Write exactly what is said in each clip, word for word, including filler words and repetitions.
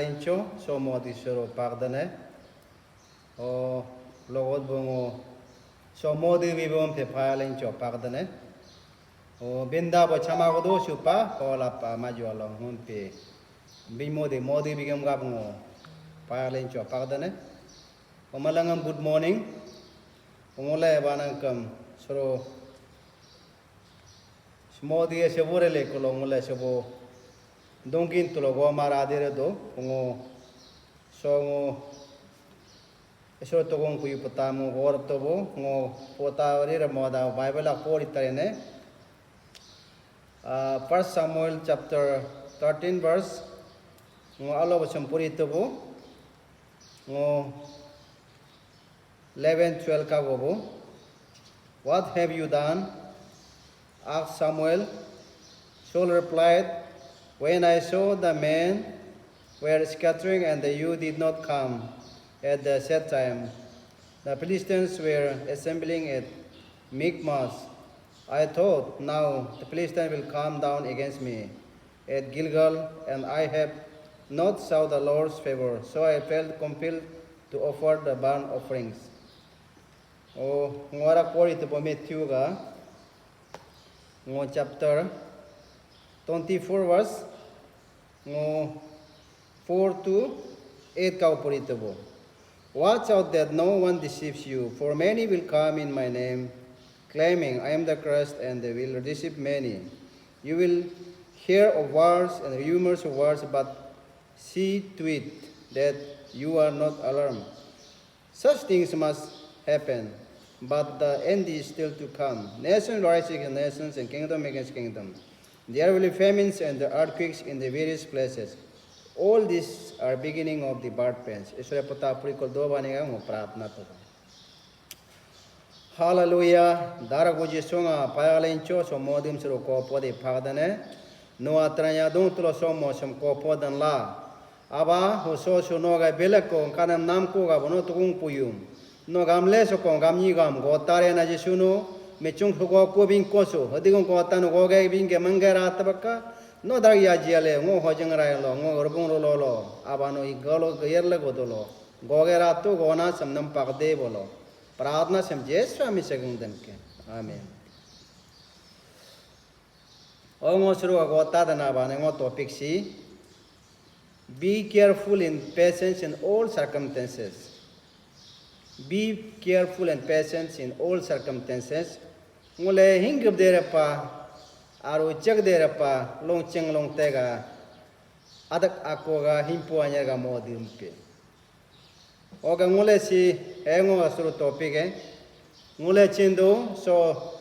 Incho, so modi suro pagdane. O logot bungo, so modi bibon pe payal incho pagdane. O binda bo chama godo supa, hola pa maju along hun pe. Bin modi, modi bigam gab ngo payal incho pagdane. O malangam good morning. Ngole banang kam suro Modi e sebu rele kulo ngule sebu dongkin tulo go mara dire do ngo so ngo eso togong kuyu pota mo gor tobo ngo pota ri re moda Bible a pori tarene. Ah, First Samuel chapter thirteen verse ngo alo basam puri tobo ngo eleven, twelve ka gobo. "What have you done?" asked Samuel. Saul replied, "When I saw the men were scattering and you did not come at the set time, the Philistines were assembling at Michmash, I thought, 'Now the Philistines will come down against me at Gilgal, and I have not sought the Lord's favor, so I felt compelled to offer the burnt offerings.'" O ngora kori to Matthew ga ngo chapter twenty-four verse ngo four to eight ka upori to bo. "Watch out that no one deceives you, for many will come in my name, claiming, 'I am the Christ,' and they will deceive many. You will hear of wars and rumors of wars, but see to it that you are not alarmed. Such things must happen, but the end is still to come. Nation rising against nations and kingdom against kingdom. There will be famines and the earthquakes in the various places. All these are beginning of the birth pains." Isore pota puri kol do bani ga ngo pratna to. Hallelujah. Dara guji sunga payalin cho so modim suru kopo di pagdane. No atranya dung tulo so mo sem kopo dan la. Aba, ho so su no ga belek ko, kanam nam ko ga bono tukung puyum. No gamle so ko, gam nyi gam, go tare na Jisu no, mechung su go ko bing ko su, hadi go ko tanu go ga bing ge mangge ra tabaka, no dar ya jia le, ngo ho jeng rai lo, ngo rubung ro lo lo, aba no i galo ge yer le go do lo, go ge ra tu go na sam nam pak de bolo. Pratna sam Jisu ami segung den ke. Amen. O ngo suru go ta dana ba ne ngo topic si, "Be careful in patience in all circumstances." Be careful and patience in all circumstances. Ngule hinggup dere pa, aru chek dere pa, long cheng long tega, adak ako ga himpu anyar ga mo diumpe. Oga ngule si, eh, ngo suru topic eh. Ngule chindu, so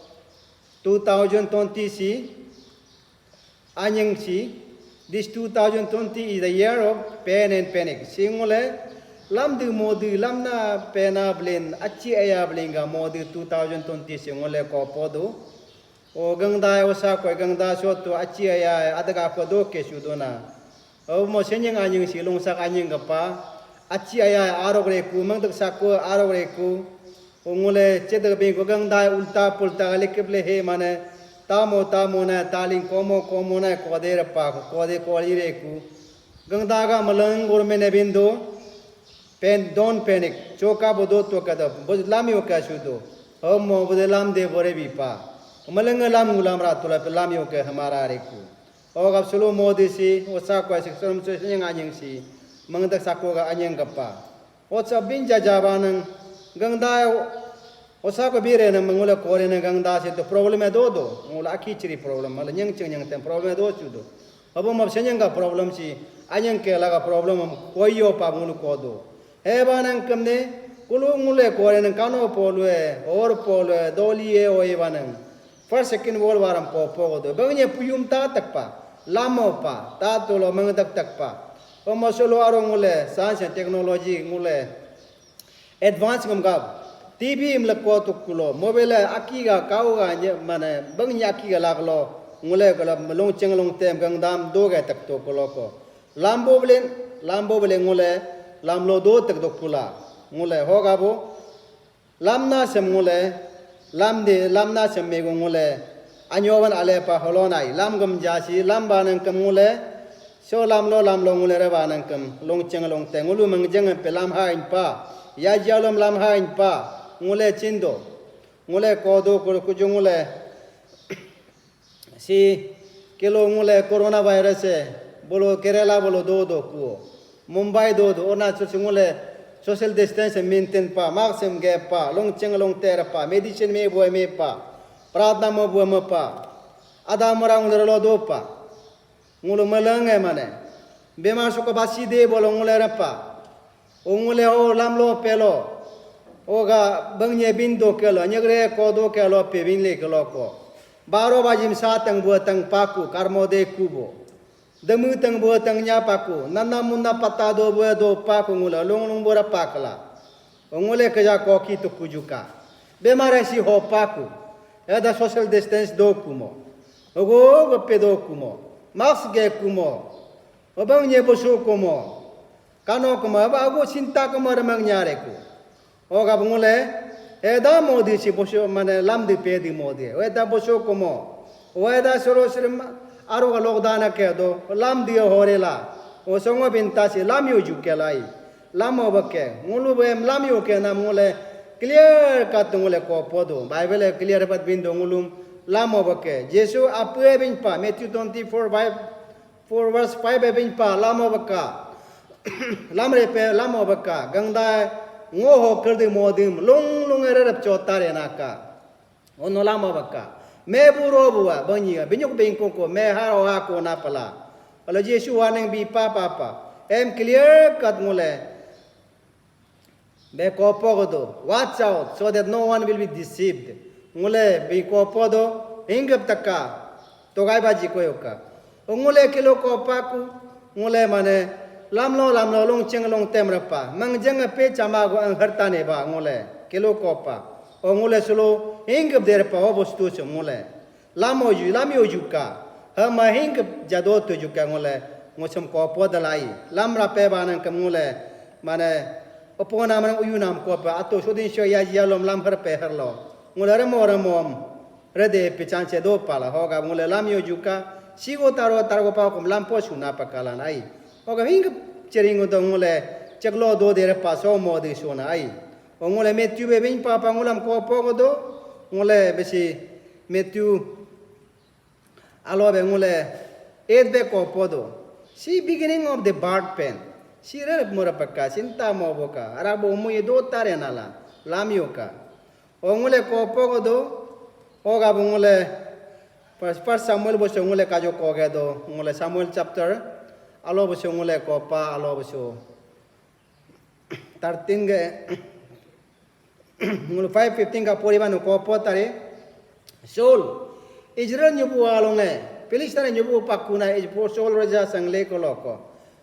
two thousand twenty si, anyang si, this two thousand twenty is the year of pain and panic. Si ngule, lam du mo du, lam na pena blin, achi aya blin ga mo du two thousand twenty si ngule ko podu. O gangda osa ko gangda so tu achi aya, adaga ko do ke su do na. O mo senyang anyang si lungsak anyang gapa. Achi aya arok reku, mangdak sako arok reku. O ngule chedak bing ko gangda ulta pulta galikip le he mane. Tamo tamo na taling komo komo na kode repa, kode koli reku. Gangda ga malang gurmene bindo. Pen, don't panic. Choka bodo to kada, bo lam yo ka sudo. Ho mo bo de lam de bore bi pa. Malang lam ngulam ra tula pe lam yo ke hamara reku. O gap sulu modi si, osa ko sik surum so senyang anyang si, mangdak sako ga anyang gapa. Osa bin jaja banang, gangda osa ko bire na mangula kore na gangda si to problem do do, ngula aki chiri problem, mala nyang ching nyang tem problem do su do. Abo map senyang ga problem si, anyang ke laga problem am koyo pa ngulu ko do. He banang kamne, kulu ngule kore nang kano polue, or polue, dolie oi banang. First, Second World War am po po do. Bangnya puyum ta tak pa, lamo pa, ta tolo mangdak tak pa. Omo solo aro ngule, science and technology ngule, advance ngam gab. T V im lako tukulo, mobile aki ga kau ga nye, mane, bangnya aki ga laglo, ngule gala long cheng long tem gangdam do ga tak to kulo ko. Lambo belen, lambo belen ngule, lamlo do tak do kula. Ngule hoga bo, lamna sem ngule, lamde, lamna sem mego ngule, anyoban alepa holonai, lam gam jasi, lam banang kam ngule, So lamlo lamlo ngule reba nangkem longcheng longte ngulu mengjeng pe lam ha inpa. Ya jalom lam ha inpa. Ngule chindo. Ngule kodo kur kuju ngule. Si kilo ngule coronavirus e bolo Kerala bolo do do kuo. Mumbai do do Arunachal si ngule social distance maintain pa, mask em ge pa, longcheng longte pa, medicine me bue me pa, pratna mo bue mo pa. Ada mora ngule lo do pa. Ngulu melenge mane. Bemar suka basi de bolo ngule rapa. O ngule o lamlo pelo. O ga bangnya bindo kelo, nyegre kodo kelo pe binle kelo ko. Baro bajim sa tang bua tang paku, karmo de kubo. Demu tang bua tang nya paku, nana munna pata do bua do paku ngule, lung lung bora pakla. O ngule keja koki tuku juka. Bemar si ho paku. Eda social distance do kumo. Ogo gope do kumo. Mask ge kumo. Obang nye bosu kumo. Kano kumo. Aba agu sinta kumo remang nyare ku. Oga bungule. Eda modi si bosu mane lam di pe di modi. Eda bosu kumo. Eda soro sirma. Aru ga lockdown ke do. Lam di hore la. O songo binta si lam yo juke lai. Lamo bake, ngulu bem lam yo ke nam ngule clear cut ngule kopo do. Bible e clear pat bin do ngulum lamo bake. Jesu apue bin pa, Matthew twenty-four, five, four verse five e bin pa, lamo baka. Lam re pe, lamo baka. Gangda ngoho kerdi modim, lung lung erep chotare naka. Ono lama baka. Me buro bua, banyi, binyuk bingkung ko, me haro ha ko na pala. Kalau Jesu warning bi pa pa pa. Em clear cut ngule. Be kopo do. Watch out so that no one will be deceived. Ngule bi kopo do. Hinggap taka. Togai baji koyoka. Ngule kilo kopa ku, ngule mane, lamlo lamlo long cheng long tem rapa, mang jeng pe chama go ang harta ne ba ngule, kilo kopa. O ngule sulo, hinggap de rapa, o bostu se ngule. Lamo ju, lamio ju ka, ha ma hinggap jado tu ju ka ngule, ngusum kopo dalai. Lam rape ba nang kam ngule, mane, opo nam nang uyu nam kopa, ato sudin syo ya ya lom lam harpe harlo. Ngule remo remo. Rede pichan che do pala hoga ngule lam yo juka, sigo taro targo pa kum lampo suna pakalan ai. Hoga hing chering do ngule cheklo do de pa so mo de suna ai. O ngule Matthew be bin pa pa ngulam kopo go do, ngule besi Matthew alo be ngule eight be kopo do. Si beginning of the birth pain. Si re mura paka sinta mo boka. Ara bo mu ye do tare nala. Lam yo ka. O ngule kopo go do, o ga bo ngule First, First Samuel boso ngule kajo koge do, ngule Samuel chapter, alo boso ngule kopa, alo boso thirteen ge, ngule five fifteen ka pori banu kopo tare, Saul, Israel nyubu alonge, Filistin nyubu pakuna, Saul raja sangle ko loko,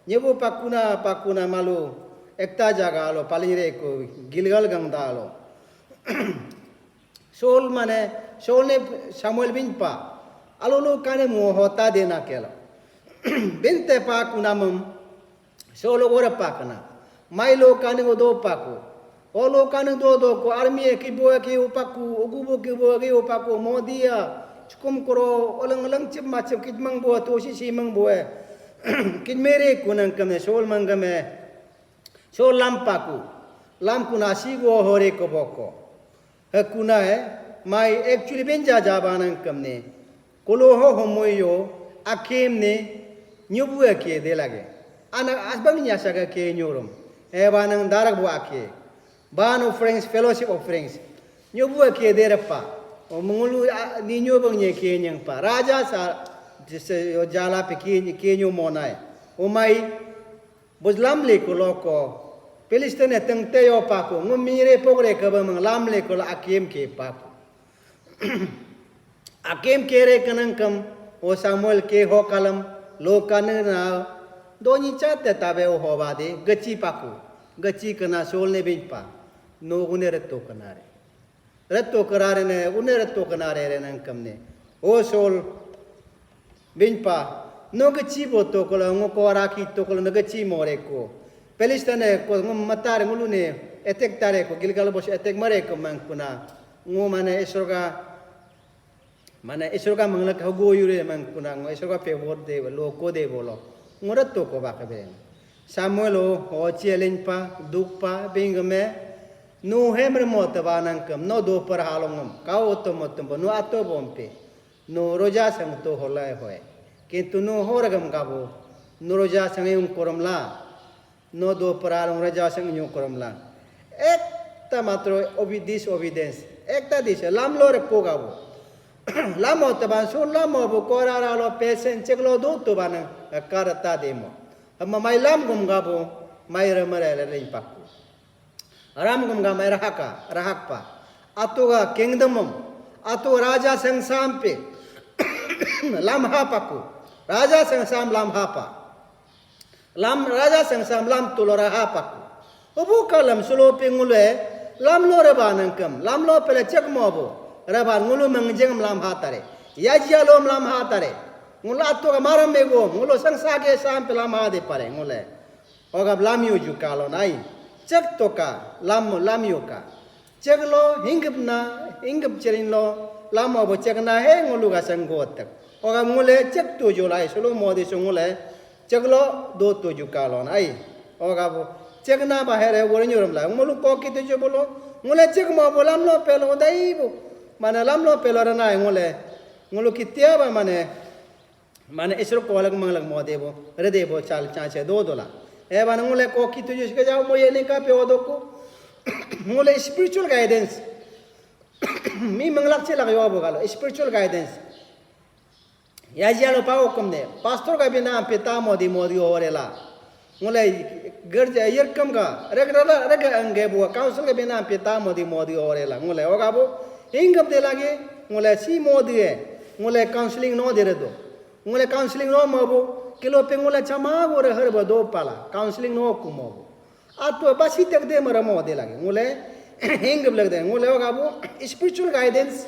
nyubu pakuna, pakuna malu, ekta jaga alo paling re ko, Gilgal gangda alo. Saul mane, Saul ne Samuel bin pa. Alolo kane mo hota dena kela. Bin te pa kunamam. Saul ora pa kana. Mai lo kane go do pa ko. O lo kane do do ko army e ki bo ki upaku, ugubo ki bo ki upaku, modia. Chukum koro, olang olang chip ma chip kit mang bo, to si si mang bo e. Kit mere kunang kame, Saul mang kame. So lam paku, lam kuna si go hore ko boko. He kuna e, mai actually benja jaba nang kamne. Kolo ho homoyo, akem ne, nyubu ke de lage. Ana asbang nya saga ke nyorum. E ba nang darak bu ake. Ban of Friends, Fellowship of Friends. Nyubu ke de repa. O mungulu ni nyobang nye ke nyang pa. Raja sa jala pe ke nyo monai. O mai Bus lam le ko loko. Palestine teng te yo pako. Ngum mire pogre ke bamang lam le ko la akim ke pako. Akim ke re kanang kam. O Samuel ke ho kalam. Lo kane na. Doni chate tabe o ho bade. Gachi pako. Gachi kana Saul ne bin pa. No gune re to kana re. Reto karare ne, une reto kanare re nang kamne. O Saul, bin pa, no gachi bo to kolo, ngo ko araki to kolo, no gachi more ko. Palestine ko, ngo matare ngulu ne, attack tare ko, Gilgal bos attack mare ko mang kuna. Ngo mane Israel ga, mane Israel ga manglak hago yure mang kuna, ngo Israel ga favor de, lo ko de bolo. Ngurat to ko ba ka beng. Samuel o, ho challenge pa, duk pa, bing me, nu hem re mo te ba nang kem, no do par halong ngam, ka o to mo tum bo, nu ato bom pe, nu roja sang to holai hoi. Kintu nu ho ragam ka bo, nu roja sang yung korom la, no do par halong roja sang yung korom la. Ekta matro obi-, disobedience, ekta dis, lam lo re po ka bo. Lamo taban su lamo bu kora ra lo pesen chek lo du tu ban kar ta demo. Hama mai lam gum ga bu mai ra mare le rin paku. Ram gum ga mai rahaka, rahak pa. Atu ga kingdom um, atu raja sang sampe lam ha paku. Raja sang sam lam ha pa. Lam raja sang sam lam tulo raha paku. Ubu kalam sulo pi ngule lam lo reba nangkem, lam lo pele chek mo bu. Reba ngulu mengjeng lam ha tare. Yaji alom lam ha tare. Ngulu atu ka maram mego, ngulu sang sage sam pe lam ha de pare ngule. Ogap lam yu ju kalo nai. Chek toka, lam, lam yu ka. Chek lo hinggap na, hinggap cherin lo, lam obo chek na he ngulu ga sang gotek. Oga ngule chek tuju lai, sulu modi su ngule, chek lo do tuju kalon ai. Oga bu, chek na ba here wur nyurum la, ngulu koki tuju bulu, ngule chek mo bu lam lo pelo dai bu. Mana lam lo pelo rana ngule, ngulu kitia ba mane, Mane Isur kolak manglak mode bo, rede bo chal chanche do dola. E bana ngule koki tuju sika jao mo ye ne ka pe odoku. Ngule spiritual guidance. Mi manglak che lak yo bo galo, spiritual guidance. Ya jalo pa okum ne, pastor ka bina pita modi modi orela. Ngulai gerja yerkam ga, rega rega angge bu council ga bina pita modi modi ore la. Ngulai oga bu hinggap de lagi, ngulai si modi e, ngulai counseling no de redo. Ngulai counseling no ma bu, kilo pe ngulai chama bu re har ba do pala, counseling no ku mo bu. Atu basi tek de mara mo de lagi. Ngulai hinggap lag de, ngulai oga bu spiritual guidance.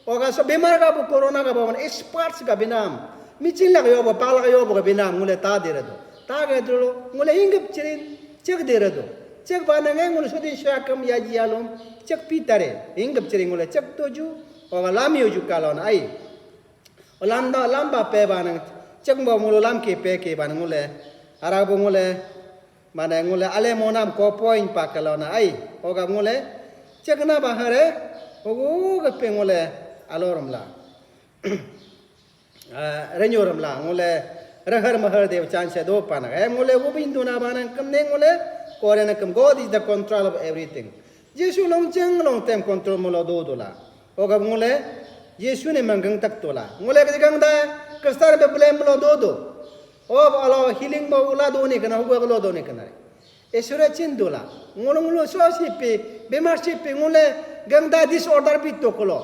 Oga so bimar ga bu corona ga bu experts ga binam. Michin lag yo bu, pala ga yo bu ga binam, ngule ta de redo. Ta ga dulu, ngule hinggap chirin, chek de redo. Chek ba na ngai ngule sudin shakam ya ji alom, chek pitare, hinggap chirin ngule, chek toju, oga lam yo ju kalon ai. O lam da, lam ba pe ba na, chek bo ngulu lam ke pe ke ba na ngule, ara bu ngule, Mane ngule ale monam ko point pa kalona ai. Oga ngule chekna bahare ogu gape ngule alorum la. Ah, renyorum la ngule rehar mahar de chance do pana. Em ngule ubin duna bana kam ne ngule kore na kam. God is the control of everything. Jesu long cheng long tem control mulo do do la. Oga ngule Jesu ne manggang tak tola. Ngule ke gang da Kristan be blame mulo do do. O alo healing mo ula do ne kana, hugo lo do ne kana. Esura chin dola. Ngulu ngulu so sipi, bemar sipi ngule gangda disorder pi tokolo.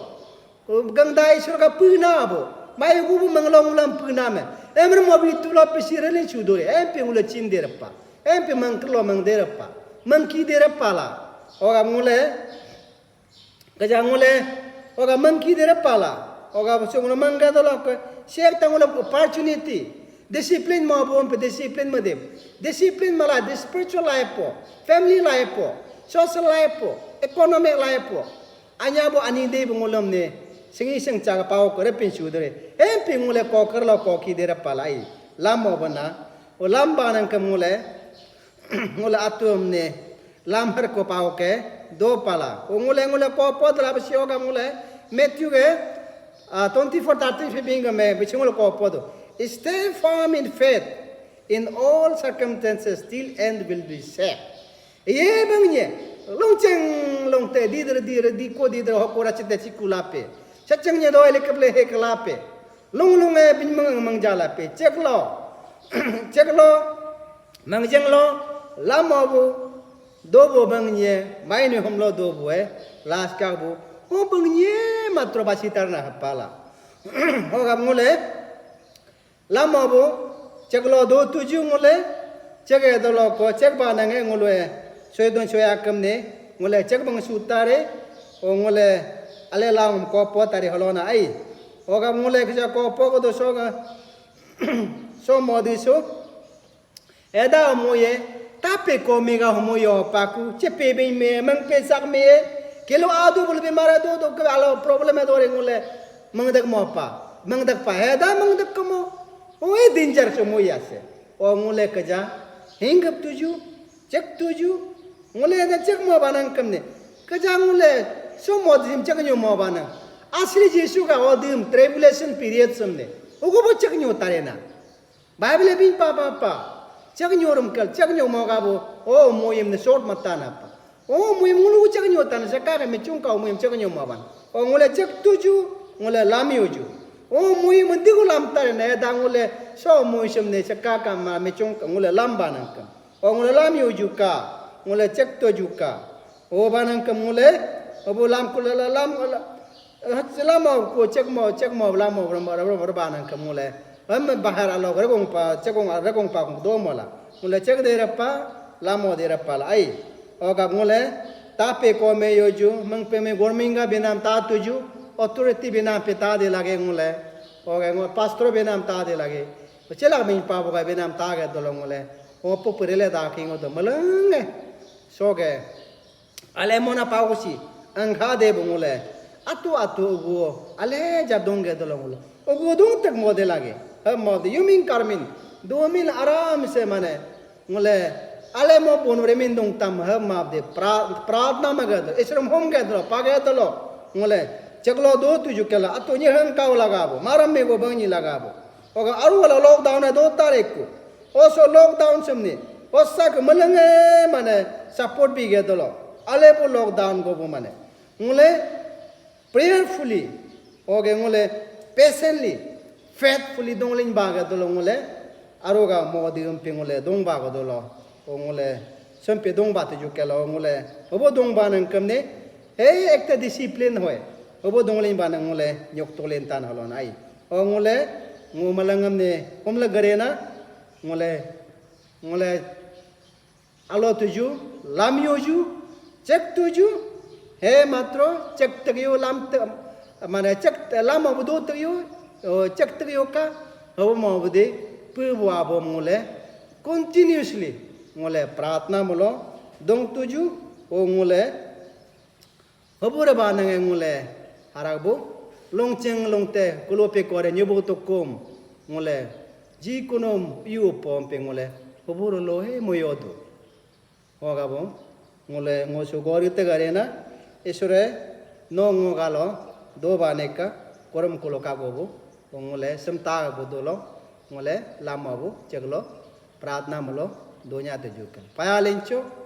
Gangda isur ka puna bo. Mai gubu manglong ulam puna me. Emre mo bi tulo pisi rele chudore. Empe ngule chin derpa. Empe mangklo mang derpa. Mangki derpa la. Oga ngule Kaja ngule, oga mangki dere pala, oga busu ngule mangga dolo ke, share ta ngule opportunity, discipline mo bo pe discipline mo de, discipline mala de spiritual life po, family life po, social life po, economic life po, anya bo ani de bo ngulum ne, singi sing chaga pao ko repin su dere, empi ngule ko kerlo ko ki dere pala i, lam mo bana, o lam banang ke ngule, Ngule atum ne lam har ko pao ke do pala. O ngule ngule ko pod la bisi oga ngule Matthew ke, ah, twenty-four thirty fi bing me bisi ngule ko pod. Stay firm in faith in all circumstances till end will be saved. Ye bang ye long cheng long te di der di re di ko di der ho ko ra chite chi kulape. Chachang ye do ele keple he kelape. Lung lung e bin mang mang jala pe. Chek lo. Chek lo. Mangjeng lo, lamo bu, dobo bangye, maini hom lo dobo e, las kak bu, o bangye matro basi tarna hapala. Ho gam ngule, lamo bu, chek lo do tuju ngule, chek e dolo ko, chek ba nange ngule, soi don soi akam ne, ngule chek bang sutare, o ngule, ale laung ko potari holona ai. Ho gam ngule kisa ko poko do soga, so modi so, Eda homoye, tape komi ga homoyo paku, chepe bin me, mangpe sak me, kilo adu bul bimara do do ke alo problem do re ngule, mangdak mo pa, mangdak pa, eda mangdak kamo, oe danger so moya se. O ngule keja, hinggap tuju, cek tuju, ngule na cek mo banang kemne. Keja ngule, so mo dim cek nyo mo banang. Asli Jesu ka o dim tribulation period semne. Ugu bo cek nyo tarena. Bible bin pa pa pa. Cek nyo rum kel, cek nyo mo ga bo. O mo yem ne short matana pa. O mui mulu cek nyo tan seka ka mechung ka mui cek nyo maban. O ngule cek tuju, ngule lam yuju. O mui mendigu lam tar ne da ngule so mui sem ne seka ka ma mechung ka ngule lam banang kam. O ngule lam yuju ka, ngule cek tuju ka. O banang kam ngule, o bu lam kule la lam, Lamo ko cek mo, cek mo, lamo, ramo, ramo, ramo, ramo, nang ke mule. Am bahar alo, regong pa, cekong, regong pa, kong do mo la. Mule cek de rapa, lamo de rapa la. Ai. O gap mule, ta pe ko me yoju, mang pe me gorminga binam ta tuju, authority binam pe ta de lage mule. O ga ngo pastor binam ta de lage. O chelak ming pa bo ga binam ta ga dolo mule. O pu purele da ki ngo do malenge. So ge. Ale mona pausi, angha de bungule, atu atu ugu, ale jadung ge dolo ngule. Ugu dung tek mode lage, hem mode, yumin karmin, dumin aram se mane, ngule, ale mo pun remin dung tam, hem mabde, pra-, pratna ma ge dolo, isrum hom ge dolo, pa ge dolo, ngule, ceklo do tuju kela, atu nyi heng kau lagabo, maram me go bang nyi lagabo. Oga aru wala lockdown do tareku. Oso lockdown semni. Osa ke melenge mane support bi ge dolo. Ale bu lockdown go bu mane. Ngule prayerfully. Oge ngule patiently. Faithfully dongling ba ge dolo ngule. Aru ga mo di umpi ngule dong ba ge dolo. O ngule sempe dong ba tuju kelo ngule. Obo dong ba nang kemne. He ekta discipline hoy. Obo dongling ba nang ngule nyok tolen tan holon ai. O ngule, ngu malangam ne, kumla garena, ngule, ngule, alo tuju, lam yoju, cek tuju, he matro, cek tegyu lam te, mane cek te-, lam abudu tegyu, o cek tegyu ka, ho mo bude, pu bu abo ngule, continuously, ngule pratna mulo, dong tuju, o ngule, Hubur ba nange ngule harak bu longcheng longte kulope kore nyubu tukum ngule ji kunum yu pompe ngule hubur lo he moyodu. Hoga bu ngule ngosu gori te gare na isure no ngogalo do ba neka korum kulo kago bu ngule semta bu dolo ngule lama bu cheglo pratna mulo donya te jukan. Paya lencho